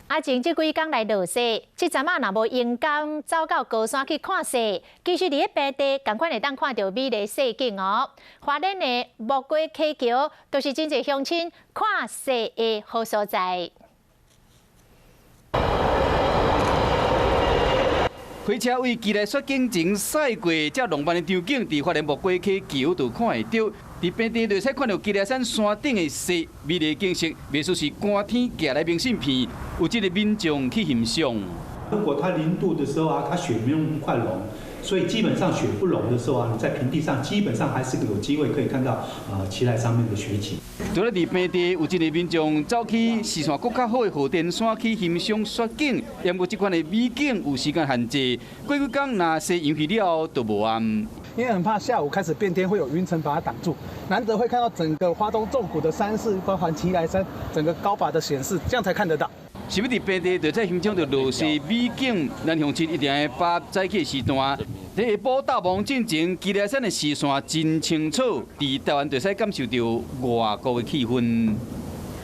阿前這幾工來落雪，這陣仔若無閒工走到高山去看雪，其實佇咧平地仝款會當看著美麗雪景哦。花蓮的木瓜溪橋，都是真濟鄉親看雪的好所在。火車為奇萊雪景前駛過，這浪漫的場景，佇花蓮木瓜溪橋就看會著。佇平地就會使看著奇萊山山頂的雪，美麗景色，袂輸是寒天寄來明信片，有這个民眾去欣賞。如果它0度的時候啊，它雪沒有那麼快融，所以基本上雪不融的時候啊，你在平地上基本上還是有機會可以看到奇萊上面的雪景。除了佇平地有這个民眾走去視線閣較好的賀電山去欣賞雪景，毋過這款的美景有時間限制，過幾工若雪融去了後就無啊。因為很怕下午開始變天，會有雲層把它擋住，難得會看到整個花東縱谷的山勢，包含奇萊山整個高拔的顯示，這樣才看得到。是欲佇平地就在欣賞著落雪美景，咱鄉親一定會把握早起時段。佇下晡鬥暝進前，奇萊山的視線真清楚，佇台灣就使感受著外國的氣氛。